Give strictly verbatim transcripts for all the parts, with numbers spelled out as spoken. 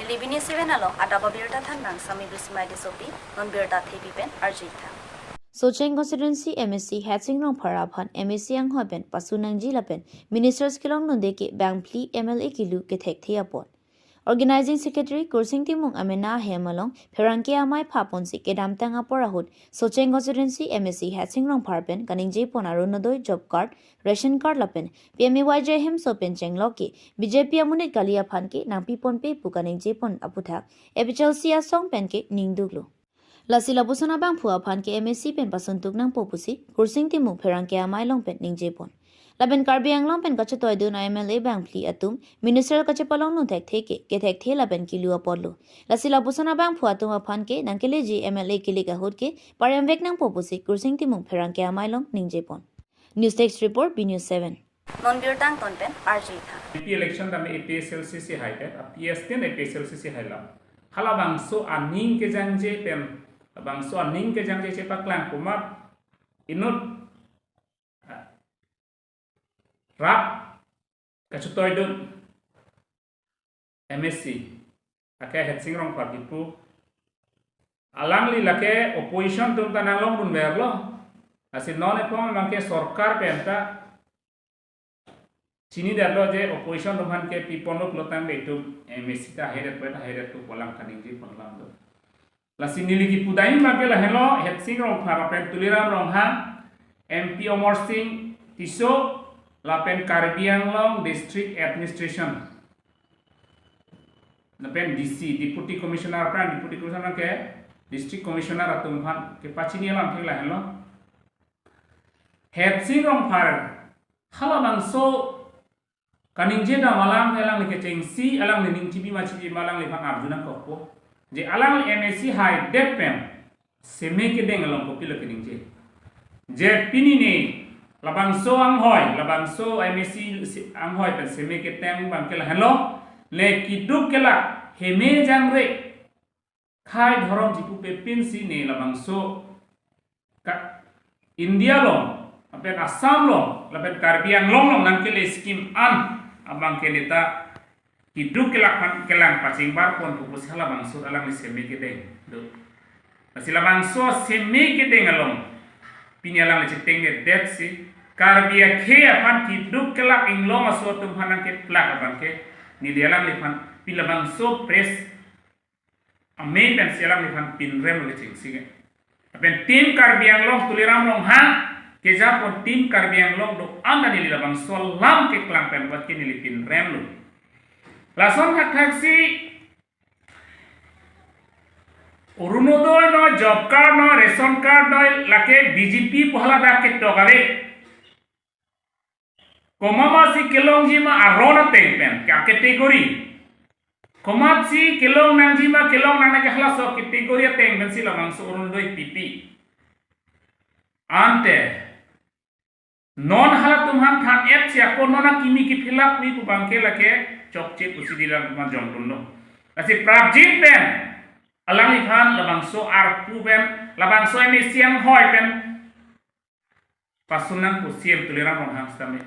Neli B News seven along adap abirta thanbang Sami Bismai Tissopi, non birta thepi pen arju-ik tha. Socheng Constituency M A C Headsing Rongphar aphan M A C anghoi pen pasu nangji lapen ministers kelongdunde ke bang phli M L A kilu kethekthe apot. Organizing Secretary Kursing Timung amena ahem along pherangke amei phaponsi kedamtang apor ahut Socheng Constituency M A C Headsing Rongphar pen kaningje pon Orunodoi job card, ration card lapen P M A Y G hemso pen chenglok ke B J P amonit kali aphan ke nangpipon pe pu kaningje pon aputhak A P H L C asong pen ke ningduklo. Lasi lapuson abangphu aphan ke M A C pen pasuntuk nangpo pusi Kursing Timung pherangke amei along pen ningje pon. Lapen Karbi Anglong pen kachetoidun a M L A bang phli atum minister kachepalongdun thekthe ke kethekthe lapen kilu apotlo. Lasi lapuson abangphu atum aphan ke nangkeleji M L A kilik ahut ke paremvek nangpo pusi Kursing Timung pherangke amei along ningje pon. News Desk Report, B News seven. Non birta angton pen arju-ik tha. M P election tame A P H L C si hai pen, a P S tin A P H L C si hai la. Halabangso aning kejangje pen, labangso aning kejangje chepaklang komat inut, ah, rap kachetoidun M A C, ake Headsing Rongphar kipu. Alangli lake opposition atum ta nanglongdunverlo. Lasi non ephong abangke sorkar pen ta chinidetlo je opposition atum aphan ke piponlo pulotangte itum M A C ta heret pen ta heret tu polang kaningje pon alam do. Lasi neli kipu dai abangke lahenlo, Headsing Rongphar lapen Tuliram Ronghang, M P Amarsing Tisso, lapen Karbi Anglong District Administration, lapen D C, Deputy Commissioner aphan, Deputy Commissioner ke District Commissioner atum aphan kepachini alam ke lahenlo. Headsing Rongphar halabangso kaningje dam alam alangli kechengsi, alangli ning chibi ma chibi ma alangliphan arju nangkokpo. Je alangli M A C haidet pen seme kedeng along kopilo keningje. Je pini ne labangso anghoi, labangso M A C si-, anghoi pen seme keteng abangke lahenlo, le keduk kelak heme jangre khei dhorom chipupe pinsi ne labangso ka India along, lapen Assam along, lapen Karbi Anglong along nangkele scheme an abangke neta keduk kelak aphan kelang pachingbar pon pupusi halabangso alangli seme kedeng do. Lasi labangso seme kedeng along pini alangli chetengdetsi Karbi akhei aphan keduk kelak inglong aso atum aphan nangkeplak abangke neli alangliphan pini labangso press amei pensi alangliphan pinrem lo kechengsi ke. Lapen Team Karbi Anglong Tuliram Ronghang keja pon Team Karbi Anglong do-an ta neli labangso alam keklang pen buat ke neli pinremlo. Lason thakthak si Orunodoi no, job card no, ration card no, lake B J P pu hala dak ketok ave. Komat ma si kelongji ma aron ateng pen, ke category. Komat si kelong nangji ma kelong nangne ke halaso category ateng pensi labangso Orunodoi pipi. Ante non halatum aphan than-et si ako non akimi ke-fill up ri pu abangke lake chokche pusi neli alam jongdunlo. Lasi prapjin pen alangliphan labangso arpu pen, labangso M A C anghoi pen pasun nangpo C E M Tuliram Ronghang sitame.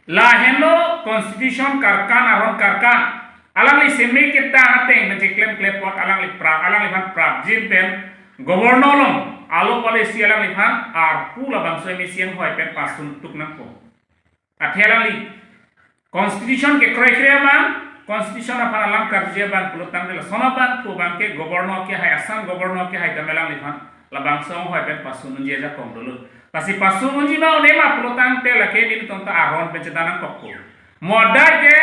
Lahenlo constitution karkan aron karkan. Alangli seme ketang ateng pen cheklem klepot alangli pra-, alangliphan prapjin pen governor along alo policy alangliphan arpu labangso M A C anghoi pen pasuntuk nangpo. Athe alangli constitution kekroikre abang, constitution aphan alam karju abang pulotangte lason abangphu abangke governor kehai, Assam governor kehai tame alangliphan labangso anghoi pen pasun unji ajakong dolo. Lasi pasun unji ma un-e ma pulotangte lake nelitum ta aron pen chedan nangkokpo. Mo adai ke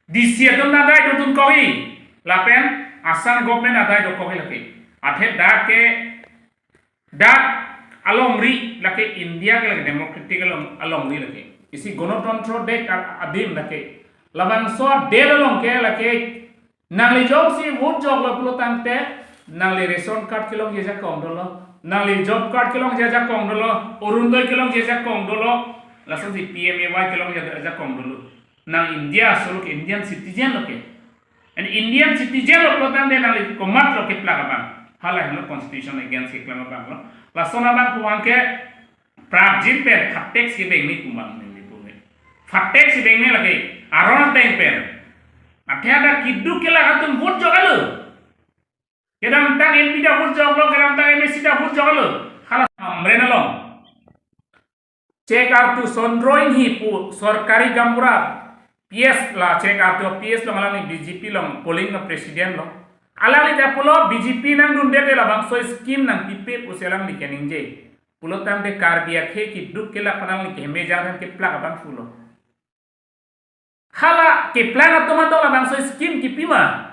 D C atum ta adai dodun kok-i, lapen Assam government adai dokok-i lake. Athe dak ke dak alongri lake, India ke lake democratic along, alongri lake. Isi Ganatantro dek a-, adim lake. Labangso adet along ke lake nangli jongsi vote joklo pulotangte nangli ration card kelongji ajakong dolo, nangli job card kelongji ajakong dolo, Orunodoi kelongji ajakong dolo, lasonsi P M A Y kelongji ajakong dolo. Nang India aso lo ke, Indian citizen lo ke. And Indian citizen lo pulotangte nangli komat lo keplak abang. Halahenlo constitution against keklem abang lo. Lason abangphu abangke prapjin pen phatek si dengne pu abang neli pu me. Phatek si dengne lake aron ateng pen. Athe ada keduk kelak atum vote jok alo. Kedamtang M P ta vote joklo, kedamtang M A C ta vote joklo. Hala Hamren along Chek Artu Sondro Inghi pu sorkari gaonbura P S, la Chek Artu P S along alangli B J P along polling a-president lo. Alangli ta pulo B J P nangdundet te labangso scheme nangpipe pusi alangli keningje. Pulotangte Karbi akhei keduk kelak aphan alangli kehemejang aphan keplak abang pulo. Hala keplang atum atum labangso scheme kipi ma?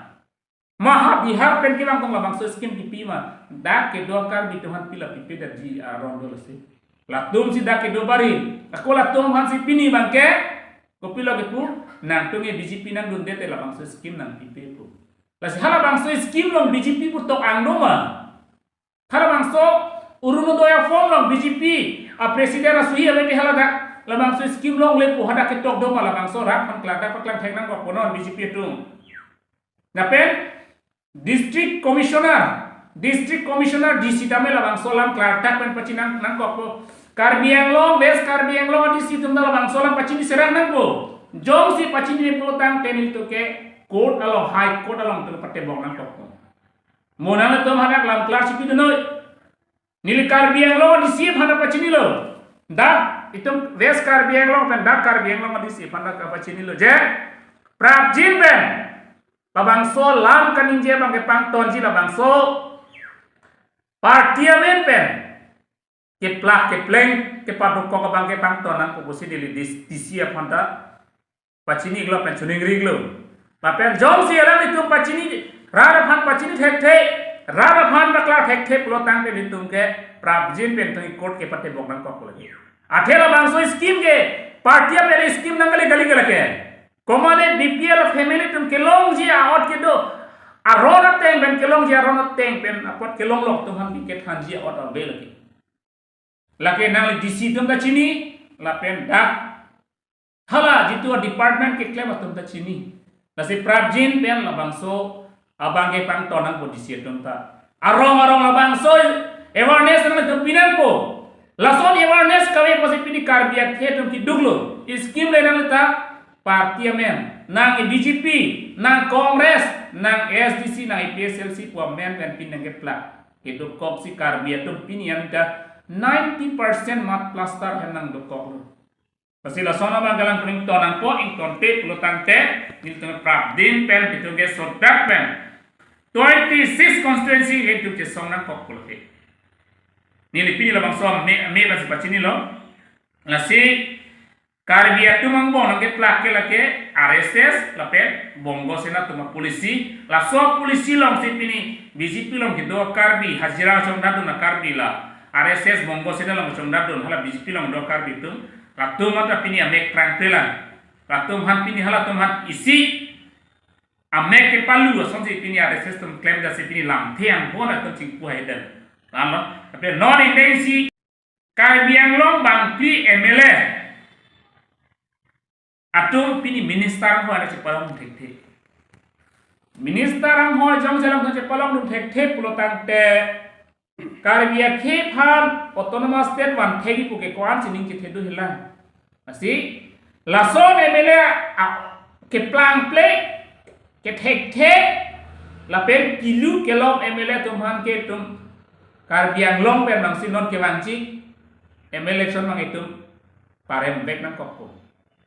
Maha Bihar pen kevang atum labangso scheme kipi ma? Dak kedo Karbi atum aphan pila pipe, dak ji aron dolo si. Latum si dak kedo barim. Ako latum aphan si pini abangke kopilo kepu, nangtum ke B J P nangdundet te labangso scheme nangpipe pu. Lasi halabangso scheme along B J P pu tok-ang do ma? Halabangso Orunodoi aform along B J P a-president asuhi ave te hala dak labangso scheme longle pu hadak ketok do ma? Labangso rat aphan klardak paklang thek nangkokpo non B J P atum. Lapen district commissioner, district commissioner, D C tame labangso alam klardak pen pachini nang, nangkokpo. Karbi Anglong, West Karbi Anglong D C atum ta labangso alam pachini serang nangpo. Jongsi pachini pulotangte nelitum ke court along, High Court along tum patebok nangkokpo. Mo nanglitum hadak lam klar chipi dunoi. Neli Karbi Anglong D C aphan ta pachinilo. Dak itum West Karbi Anglong pen dak Karbi Anglong D C aphan ta pachinilo je prapjin pen labangso alam kaningje abang kepangtonji, labangso party amen pen keplak kepleng kepadokok abang kepangton nangpo pusi neli D C aphan ta pachini-iklo pen choningri-iklo. Lapen jongsi alanglitum pachini, rat aphan pachini thekthe, rat aphan paklar thekthe pulotangte nelitum ke prapjin pen tung court ke patebok nangkokpo lake. Athe labangso scheme ke party amen scheme nang kali kali ke lake. Komatne B P L family atum kelongji a-ot kedo, aron ateng pen kelongji, aron ateng pen apot kelonglok atum aphan kethanji a-ot ave lake. Lake nangli D C atum ta chini, lapen dak hala jitu department keklem atum ta chini. Lasi prapjin pen labangso abang kepangton nangpo D C atum ta. Arong arong labangso awareness nangtum pi nangpo. Lason awareness kave pusi pini Karbi akhei atum keduklo. Scheme le nangli ta party amen, nang B J P, nang Congress, nang A S D C, nang A P H L C pu amen pen pini nangkeplak. Kedokok si Karbi atum pini an ta ninety percent mud plaster hem nangdokoklo. Lasi lason abang kalang pring ton nangpo, ingtonte pulotangte nelitum prapjin pen nelitum ke sodak pen twenty-six constituency nelitum chesong nangkok pulote. Neli pini labangso me, me basi pachinilo. Lasi Karbi atum angbong nangkeplak ke lake R S S lapen Bongo Sena atum a-policy. Laso policy alongsi pini B J P along kedo Karbi, hajira chongdatdun a-Karbi la R S S Bongo Sena along chongdatdun, hala B J P along do Karbi atum, latum anta pini amek prangprelang. Latum aphan pini halatum aphan isi amek kepalu asonsi pini R S S atum klemdetsi pini lamthe anghon atum chingpu haiden. Lalo, tapi non ingdeng si Karbi Anglong bangphli M L A atum pini minister anghoi ana chepalongdun thekthe. Minister anghoi jongsi alam chepalongdun thekthe pulotangte Karbi akhei aphan autonomous state vanthekji pu ke ko-an si ning chethe do hilang. Lasi lason M L A a, keplangple, kethekthe, lapen kilu kelong M L A atum aphan ke itum Karbi Anglong pen bangsi non kevangji M L A election abang itum parem vek nangkokpo.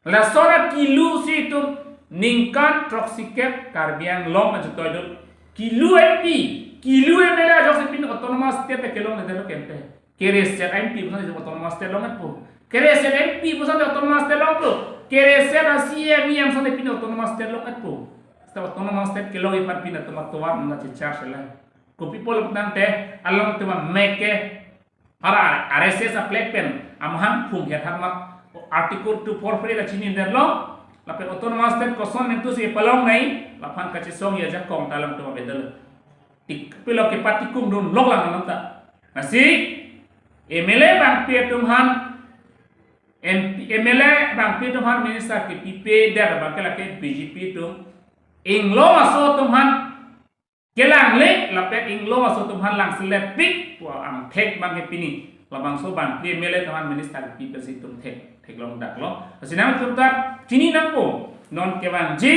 Lason akilu si itum ningkan throksikep Karbi Anglong ajutoi do. Kilu M P, kilu M L A ajoksi pini autonomous state ta kelongledetlo kente. Kereset M P puson itum autonomous state longetpo. Kereset M P puson autonomous state longpo. Kereset a-C E M, E M puson pini autonomous state longetpo. Seta autonomous state kelongji aphan pini atum atovar nangchechar sela. Kopi pulotangte alangtum amek ke para R S S a-flag pen amahang phung het hat mat Article two four three ta chinidetlo. Lapen autonomous state koson mentu si palongnei, laphan kachesongji ajakong ta alangtum avedetlo. Tik pilo kepatikum dunlok lang alam ta. Lasi M L A bangphli atum aphan, M P, M L A bangphli atum aphan minister kepipedet abang ke lake B J P atum inglong aso atum aphan kelangle lapen inglong aso atum aphan langselet pik pu angthek abang ke pini labangso bangphli M L A atum aphan minister kepi pensi itum thek, theklongdaklo. Lasi nangtum ta chini nangpo, non kevangji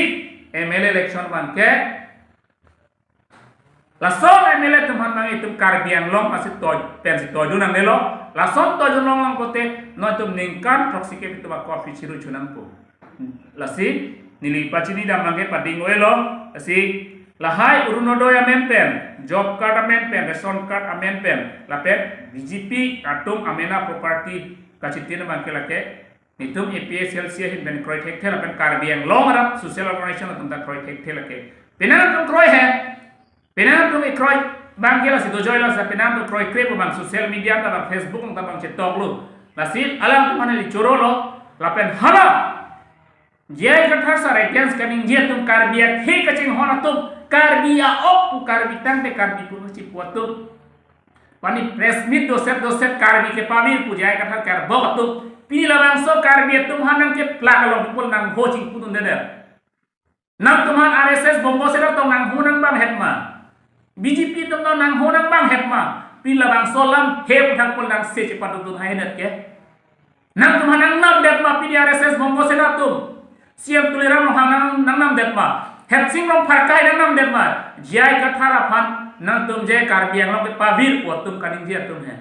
M L A election abangke, lason M L A atum aphan abang itum Karbi Anglong asi toi pensi toidun nangnelo. Lason toidun longlang pulote non itum ningkan throksi ke itum ako aphi chiru chunangpo. Lasi neli pachini dam abangke pading-oi lo. Lasi lahai Orunodoi amen pen, job card amen pen, ration card amen pen, lapen B J P atum amena property kachitin abangke lake itum A P H L C ahin pen kroi thekthe lapen Karbi Anglong arat social organization atum ta kroi thekthe lake. Penang atum kroi he. Penang atum ikroi abangke lasi dojoi lo, sa penang atum kroikre pu abang social media ta abang, Facebook ta abang chetoklo. Lasi alangtum aphan neli choro lo, lapen hala J I Kathar sar against kaningje atum, Karbi akhei kachinghon atum, Karbi a-ok pu Karbi tangte Karbi pu chipu atum. Pini press meet doset doset Karbi kepavir pu J I Kathar karbok atum. Pini labangso Karbi atum aphan nangkeplak along pul nangho chingpudundedet. Nangtum aphan R S S Bongo Sena atum nangho nangbang het ma? B J P atum nangho nangbang het ma? Pini labangso alam he puthak pul nangse chepadodun haihedet ke. Nangtum aphan nangnamdet ma pini R S S Bongo Sena atum? C M Tuliram Ronghang nang nangnamdet ma? Hetsing Rongphar akai nangnamdet ma? J I Kathar aphan nangtum je Karbi Anglong kepavir pu atum kaningje atum he.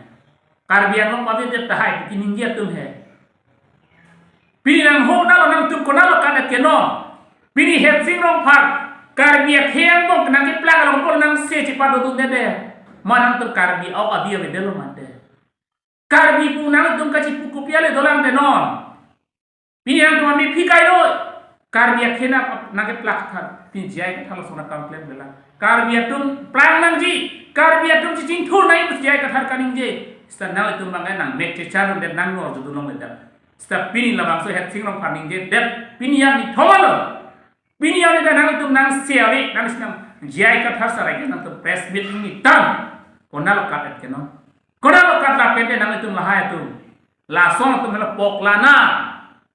Karbi Anglong pavir det tahai pu kaningje atum he. Pini nangho nalo nangtum konatlo kat-et ke non? Pini Hetsing Rongphar Karbi akhei angbong nangkeplak along pul nangse chepadodundedet. Ma nangtum Karbi a-ok abi avedetlo mate. Karbi pu nangtum kachipu kopi ale dolang te non? Pini nangtum amephi kailo, Karbi akhei nangkeplak tha, pini J I Kathar lason akam klemkle lang. Karbi atum plang nangji, Karbi atum chichingthur nangji pu J I Kathar kaningje. Seta nanglitum abangke nangmek checharlundet, nangno judunlongledet. Seta pini labangso Hetsing Rongphar ningjedet, pini arni thomalo. Pini arni ta nangtum nangse ave, nangsi nang J I Kathar sar against nangtum press meet ningtang. Konatlo kat-et ke non? Konatlo kat lapen te nangtum lahai atum? Lason atum helo poklana.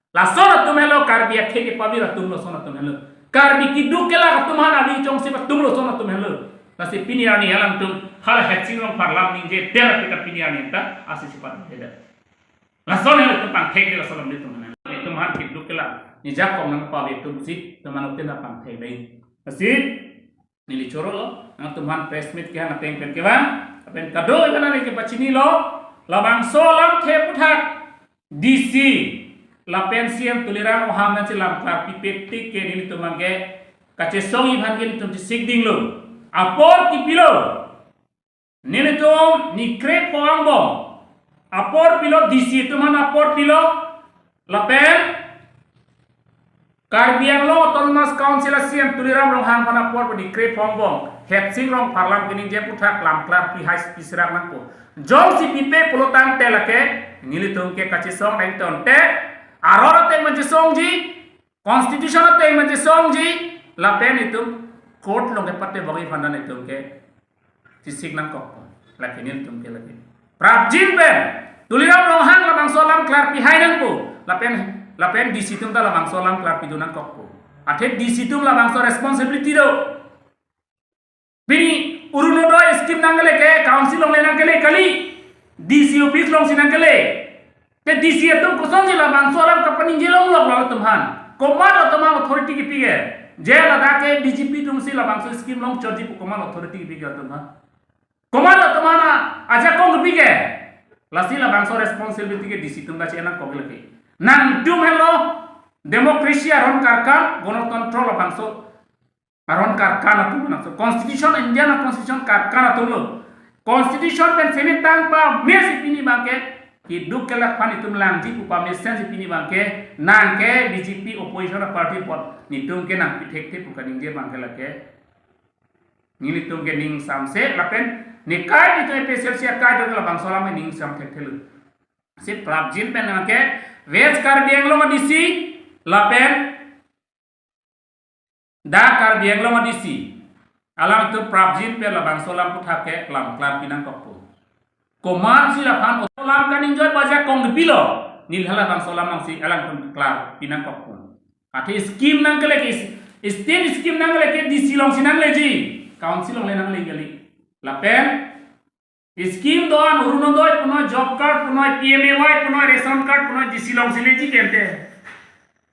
Lason atum helo Karbi akhei kepavir atum, lason atum helo. Karbi keduk kelak atum aphan avi chongsip atum lason atum helo. Lasi pini arni alangtum hala Hetsing Rongphar alam ningjedet pu ta pini arni ta asi chepadodundedet. Lason helo itum pangthek de, lason alam itum aphan. Itum aphan keduk kelak, ni jakong nangpavir atum si, itum aphan utin apangthek de. Lasi neli choro lo, nangtum aphan press meet ke-en ateng pen kevang, lapen kado-an neli kepachinilo, labangso alamthe aputhak D C lapen C M Tuliram Ronghang nangsi lam klarpipe tik ke nelitum abangke kachesongji aphan ke nelitum chesik dinglo. Apor kopilo? Nelitum ni krepho angbong apor pilo, D C atum aphan apor pilo, lapen Karbi Anglong Autonomous Council a-C E M Tuliram Ronghang aphan apor pu ni krepho angbong Hetsing Rongphar alam kaningje aputhak lam klarpi hai pi serak nangpo. Jongsi pipe pulo tangte lake nelitum ke kachesong nangtangte, aror ateng ma chesongji, constitution ateng ma chesongji, lapen itum court along kepatebokji aphan ta itum ke chesik nangkokpo. Lake nelitum ke lake prapjin pen Tuliram Ronghang labangso alam klarpi hai nangpo. Lapen, lapen D C atum ta labangso alam klarpidun nangkokpo. Athe D C atum labangso responsibility do. Pini Orunodoi scheme nangkele ke council along le nangkele kali, D C office alongsi nangkele. Te D C atum kosonsi labangso alam kapaningje longlok latum aphan? Komat latum aphan authority kipi ke? Je ladak ke B J P atumsi labangso scheme longchotji pu komat authority kipi ke latum aphan? Komat latum aphan ajakong kipi ke? Lasi labangso responsibility ke D C atum ta che-en nangkok lake. Nangtum helo democracy aron karkan, gonotantro labangso aron karkan atum nangso. Constitution, Indian constitution karkan atum lo. Constitution pen semitang pamesi pini abangke keduk kelak aphan itum langji pu pamesensi pini abangke nangke B J P opposition party apot nelitum ke nangpi thekthe pu kaningje abangke lake nelitum ke ning samse lapen nekai nelitum A P H L C akai do labangso alam ning sam thekthelo. Si prapjin pen nangke West Karbi Anglong D C lapen dak Karbi Anglong D C alangtum prapjin pen labangso alam aputhak ke lam klarpi nangkokpo. Komatsi laphan alam kaningje ajakong kipilo, neli hala labangso alam alongsi alangtum klarpi nangkokpo. Athe scheme nangkele ke, state scheme nangkele ke D C alongsi nangleji, council along le nangle kali. Lapen scheme do-an, Orunodoi punoi, job card punoi, P M A Y punoi, ration card punoi, D C alongsi leji kente.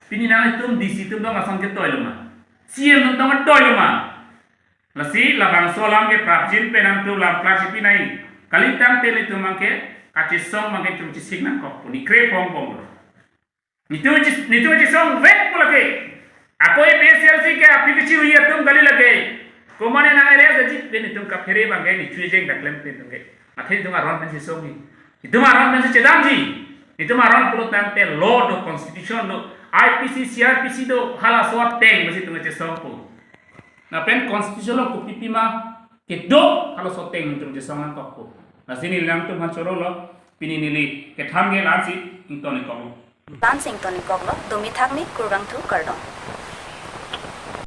Pini nangtum D C atum dong ason ke toilo ma? C M nangtum adoi ma. Lasi labangso alam ke prapjin pen nangtum lam klar chipi nai. Kali tangte nelitum abangke kachesong abangke nelitum chesik nangkok pu, ne kre pongbom lo. Nelitum che-, nelitum chesong vek pu lake. Ako A P H L C ke aphi kechihui atum kali lake. Komane nang arrest aji pen nelitum kaphere abangke ne chujeng daklem pen nelitum ke. Athe nelitum aron pen chesongji. Nelitum aron pen si chedamji. Nelitum aron pulo tangte law do, constitution do, I P C, C R P C do, halaso ateng pensi nelitum chesong pu. Lapen constitution along kopipi ma kedo, halaso ateng nelitum chesong nangkok pu. Lasi neli nangtum aphan choro lo, pini neli kethan ke la-ansi ington-ik kok lo. La-ansi ington-ik kok lo, dumi thakmi kurvangthu kardom.